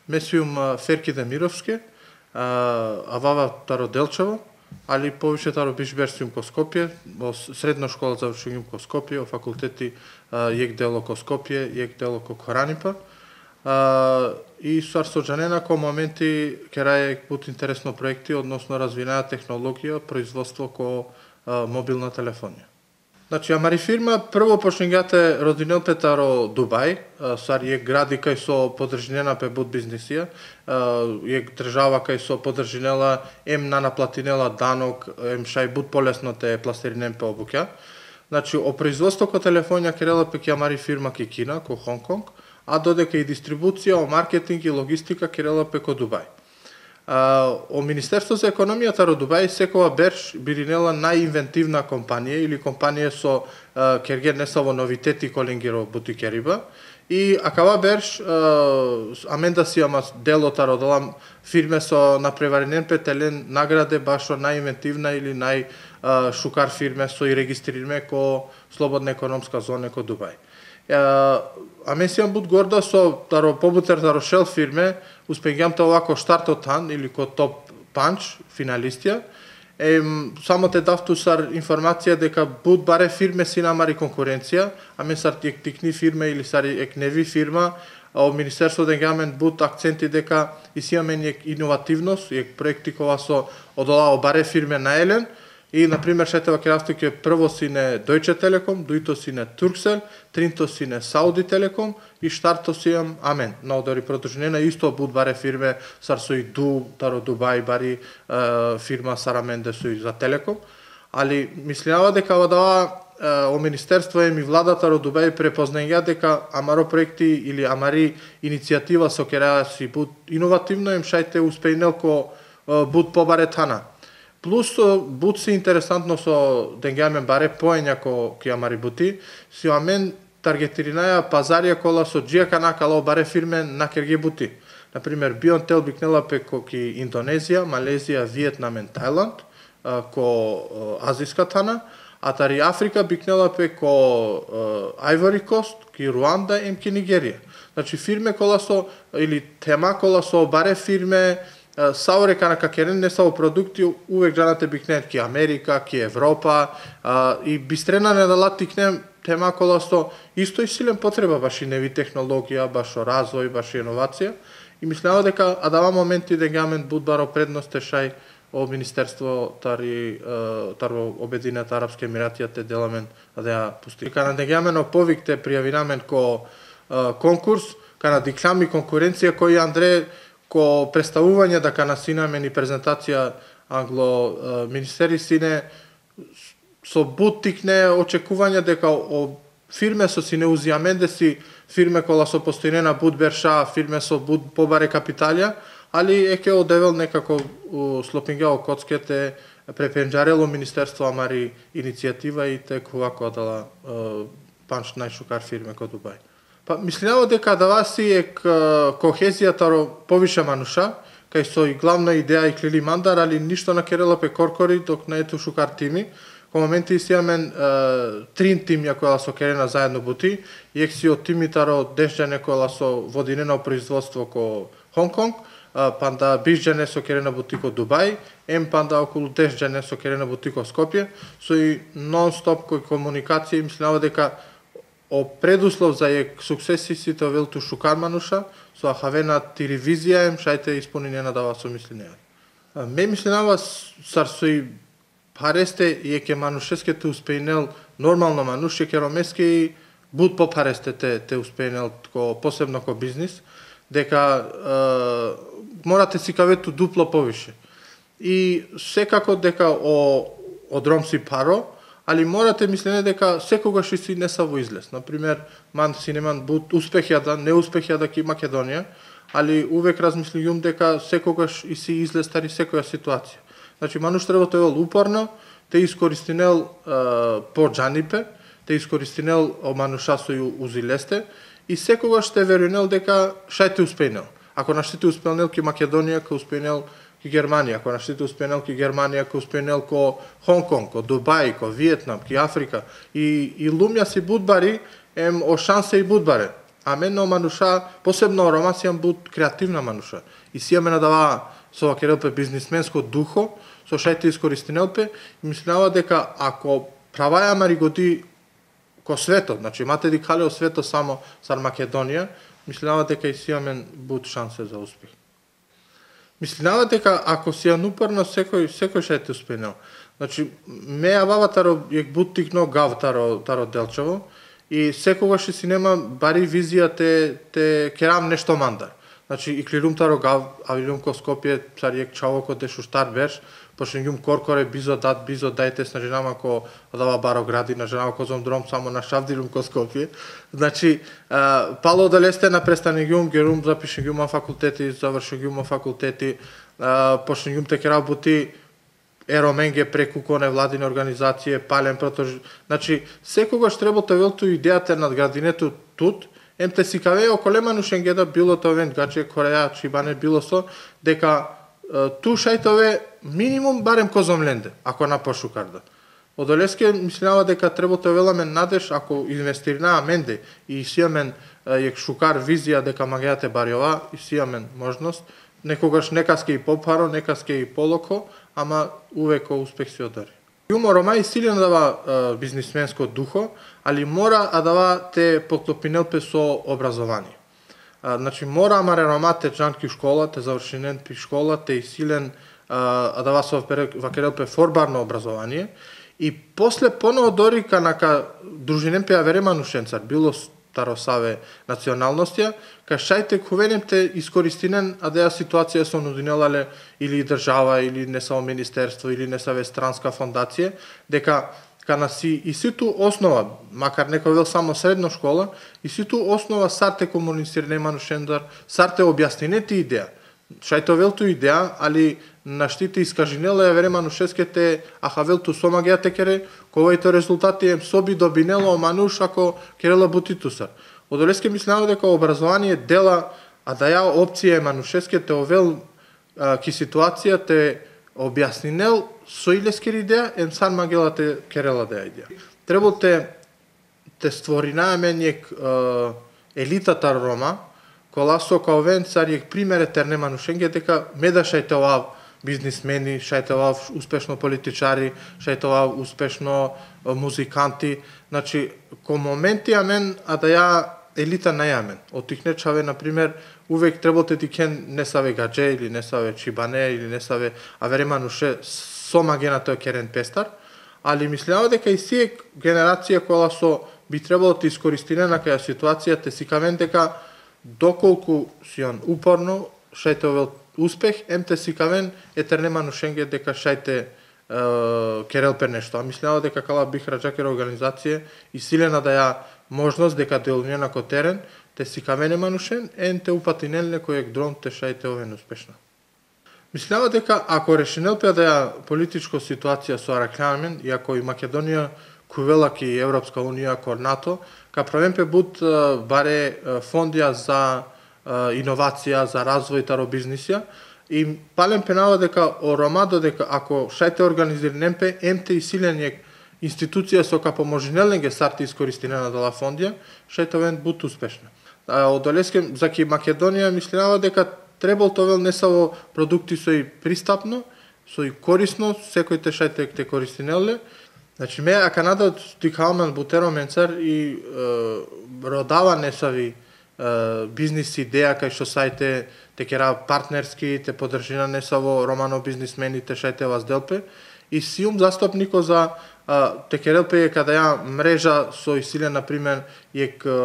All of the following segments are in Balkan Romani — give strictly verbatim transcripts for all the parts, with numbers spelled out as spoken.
Me sijum, a, Ferki Demirovski, a, avava taro Delčevo, ali poviše taro biš berš sijum ko Skopje, o s-, sredno škola završingjum ko Skopje, o fakulteti, a, jekh delo ko Skopje, jekh delo ko Koranipa. A, i sar so džanena, ko momenti keraja jekh but interesno proekti, odnosno razvinaja tehnologija, proizvodstvo ko, a, mobilna telefonija. Znači, amari firma prvo počningja te rodinel pe taro Dubaj, a, sar jekh gradi kaj so podržinena pe but biznisija, a, jekh država kaj so podržinela, em na naplatinela danok, em šaj but polesno te plasirinen pe o bukja. Znači, o proizvodstvo ko telefonja kerela pe ki amari firma ki Kina, ko Hong Kong, a dodeka i distribucija, o marketing i logistika kerela pe ko Dubaj. A, o Ministerstvo za ekonomija taro Dubaj sekova berš birinela najinventivna kompanija ili kompanija so, a, kerge nesavo noviteti ko lengiro butikeriba. I akava berš, a, amen da sijam delo taro adala firme so naprevarinen pe te len nagrade bašo najinventivna ili naj, a, šukar firme so i registririme ko slobodna ekonomska zona ko Dubaj. E, amen sijam but gorda so taro pobuter taro šel firme uspengjam te ova ko štarto than ili ko top pandž finalistija. Em, samo te dav tu sar informacija deka but bare firme sine amari konkurencija, amen sar jekh tikni firme ili sar jekh nevi firma, a o ministerstvo dengja amen but akcenti deka isi amen jekh inovativnost, jekh proekti kova so odola o bare firme nane len, I, na primer, šaj te vakerav tuke, prvo sine Deutsche Telekom, dujto sine Turkcell, trinto sine Saudi Telekom, i štarto sijam amen. Na odori produžinena isto but bare firme, sar so i Du, taro Dubaj, bari, e, firma sar amende so i za Telekom. Ali mislinava deka adava, e, o ministerstvo em i vlada taro Dubaj prepoznengja deka amaro proekti ili amari inicijativa so keraja si but inovativno, em šaj te uspejnel ko, e, but pobare thana. Plus, e, but si interesantno so dengja amen bare poenja ko, ki amari buti, si amen targetirinaja pazarja kola so dži akana kala o bare firme na kerge buti. Na primer, Biontel biknela pe ko, ki Indonezija, Malezija, Vietnam em Tajland, e, ko, e, aziska thana, a tari Afrika biknela pe ko, e, Ivory Coast, ki Ruanda em ki Nigerija. Znači, firme kola so, ili thema kola so bare firme, e, sa ore kana ka keren nesavo produkti, uvek džana te biknen ki Amerika, ki Evropa, a, i bistrena len adala tikne thema kola so isto isi len potreba baši nevi tehnologija, bašo razvoj, baši inovacija. I mislinava deka adava momenti dengja amen but baro prednost te šaj o ministerstvo tari, e, taro Obedineta Arapske Emiratija te del amen adaja pusti. Kana dengja amen o povik te prijavina amen ko, e, konkurs, kana dikhljam i konkurencija koj andre ko predstavuvanje da kana sine amen i prezentacija anglo, e, ministeri sine so but tikne očekuvanja deka o firme so sine uzi amende si firme kola so postojinena but berša, firme so but pobare kapitalja, ali eke o Devel nekako, u, sklopingja o kocke te prependžarel o ministerstvo amari inicijativa i te khuva ko adala, e, pandž najšukar firme ko Dubaj. Pa, mislinava deka adava si jekh, e, kohezija taro poviše manuša, kaj so i glavna ideja iklili mandar, ali ništo na kerela pe korkori dok nane tu šukar timi. Ko momenti isi amen, e, trin timija kola so kerena zaedno buti, jekh si o timi taro deš džene kola so vodinena o proizvodstvo ko Hong Kong, e, panda biš džene so kerena buti ko Dubaj, em panda okolu deš džene so kerena buti ko Skopje, so i non-stop ko komunikacija i mislinava deka o preduslov za jekh suksesi si te ovel tu šukar manuša, so akhavena tiri vizija em šaj te ispuninen adava so mislinea. A, me mislinava s-, sar so i phareste jekhe manušeske te uspejnel, normalno manuš, jekhe Romeske i but pophareste te, te uspejnel ko, posebno ko biznis, deka, e, mora te sikave tu duplo poviše. I sekako deka o, o drom si pharo, ali mora te misline deka sekogaš isi nesavo izlez. Na primer, man sine man but uspehja da, neuspehja da ki Makedonija, ali uvek razmislingjum deka sekogaš isi izlez tari sekoja situacija. Znači, manuš treba te ovel uporno, te iskoristinel, e, po džanipe, te iskoristinel o manuša so i uzi leste, i sekogaš te verujnel deka šaj te uspejnel. Ako našti te uspejnel ki Makedonija, ka uspejnel ki Germanija, ako našti te uspejnel ki Germanija, ka uspejnel ko Hong Kong, ko Dubaj, ko Vietnam, ki Afrika. I, i lumja si but bari, em o šanse i but bare. Amen o manuša, posebno o Roma, sian but kreativna manuša. Isi amen adava so vakerel pe biznismensko duho, so šaj te iskoristinel pe, i mislinava deka ako pravaja amari godi ko sveto, znači, ma te dikha le o sveto samo sar Makedonija, mislinava deka isi amen but šanse za uspeh. Mislinava deka ako sian uporno, sekoj, sekoj šaj te uspenel. Znači, me avava taro jekh but tikno gav taro, taro Delčevo, i sekogaš isi amen bari vizija te, te kerav nešto mandar. Znači, iklilum taro gav, avilum ko Skopje, sar jekh čhavo ko dešuštar berš, počningjum korkore bizo dad, bizo daj te snažinav ma ko adava baro gradi, na džanav kozom drom, samo našavdilum ko Skopje. Znači, a, palo odoleste na prestaningjum, geljum, zapišingjum ma fakulteti, završingjum ma fakulteti, a, počningjum te kerav buti e Romenge preku ko nevladine organizacije, palem proto, znači, sekogaš trebol te ovel tu ideja te nadgradine tu tut, em te sikave okole manušenge da, bilo te oven gadže, khoraja, čhibane, bilo so, deka, e, tu šaj te ove minimum barem kozom lende, ako na pošukar da. Odoleske mislinava deka trebol te ovel amen nadež, ako investirina amende i isi amen, e, jekh šukar vizija deka mangea te barjova, isi amen možnost, nekogaš nekaske i popharo, nekaske i polokho, ama uvek o uspeh si odori. Jum o Roma isi len adava, e, biznismensko duho, ali mora adava te poklopinel pe so obrazovanie. A, znači, mora amare Roma te džan ki škola, te završinen pi škola, te isi len, a, adava so pere-, vakerel pe formalno obrazovanie, i posle ponovo dori kana ka družinen pe avere manušencar, bilo s-, taro save nacionalnostija, ka šaj te khuven em te iskoristinen adaja situacija so nudinela le ili država, ili nesavo ministerstvo, ili nesave stranska fondacije, deka kana si isi tu osnova, makar neka ovel samo sredno škola, isi tu osnova sar te komunicirine manušendar, sar te objasnine ti ideja. Šaj te ovel tu ideja, ali našti te iskažine la avere manušeske te ahavel tu so mangea te kere, kova i to rezultati em so bi dobinela o manuš ako kerela buti tusar. Odoleske mislinava deka obrazovanie dela adaja opcija e manušeske te ovel, a, ki situacija te objasninel so i leskeri ideja, em sar mangela te kerela adaja ideja. Trebol te, te stvorina amen jekh, e, elita taro Roma, kola so ka oven sar jekh primer e terne manušenge, deka me da šaj te ovav biznismeni, šaj te ovav uspešno političari, šaj te ovav uspešno, e, muzikanti. Znači, ko momenti amen adaja elita naj amen. O tikne čhave, na primer, uvek trebol te dikhen nesave gadže ili nesave čhibane ili nesave avere manuše so mangena te keren pestar, ali mislinava deka isi jekh generacija kola so bi trebalo te iskoristinen akaja situacija te sikaven deka dokolku sian uporno, šaj te ovel uspeh, em te sikaven e terne manušenge deka šaj te, e, kerel pe nešto. A mislinava deka kala Bihračakere organizacije isi len adaja možnost deka delujnena ko teren, te sikaven e manušen, em te upatinen le ko jekh drom te šaj te oven uspešna. Mislinava deka ako rešinel pe adaja političko situacija so arakhljam amen, i ako i Makedonija khuvela ki Evropska unija, ko nato, ka praven pe but, e, bare, e, fondija za, e, inovacija, za razvoj taro biznisija. I palem phenava deka o Roma dodeka ako šaj te organizirinen pe, em te isi len jekh institucija so ka pomožinel lenge sar te iskoristinen adala fondija, šaj te oven but uspešna. A, odoleske, zaki Makedonija, mislinava deka trebol te ovel nesavo produkti soj pristapno, soj korisno, sekoj te šaj te, te koristinel le. Znači, me akana da dikhav man buti Romencar i, e, rodava nesavi, e, biznis ideja kaj so šaj te, te kera partnerski, te podržina nesavo romano biznismeni te šaj te vazdel pe. I sium zastupniko za, a, te kerel pe jekh adaja mreža so isi len, na primer, jekh, e,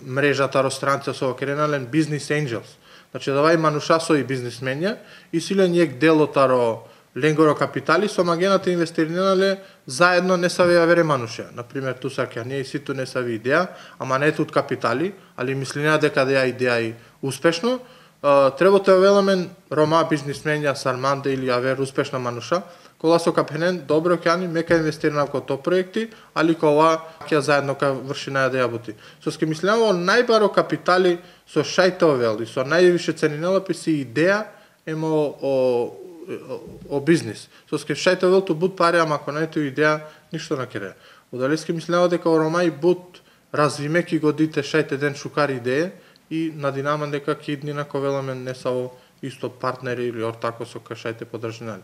mreža taro stranca so kerena len Business Angels. Znači, adava i manuša so i biznismenja, isi len jekh delo taro lengoro kapitali, so mangena te investirina le zaedno nesave avere manuše. Na primer, tu sar kjanja isi tu nesavi ideja, ama nane tut kapitali, ali mislinea deka adaja ideja i uspešno, e, trebol te ovel amen Roma biznismenja sar mande ili aver uspešna manuša, kola so ka phenen, dobro kjani, me ka investirinav ko to projekti, ali kova kja zaedno ka vršina adaja buti. Soske mislinava o najbaro kapitali so šaj te ovel i so najviše ceninela pe si ideja, em o, o, o, o biznis. Soske šaj te ovel tu but pare, ama ako nane tu ideja, ništo na kere. Odoleske mislinava deka o Roma i but razvime ki godite šaj te den šukar ideje i nadinamen deka ki idnina ka ovel amen nesavo isto partneri ili ortako so ka šaj te podržinel.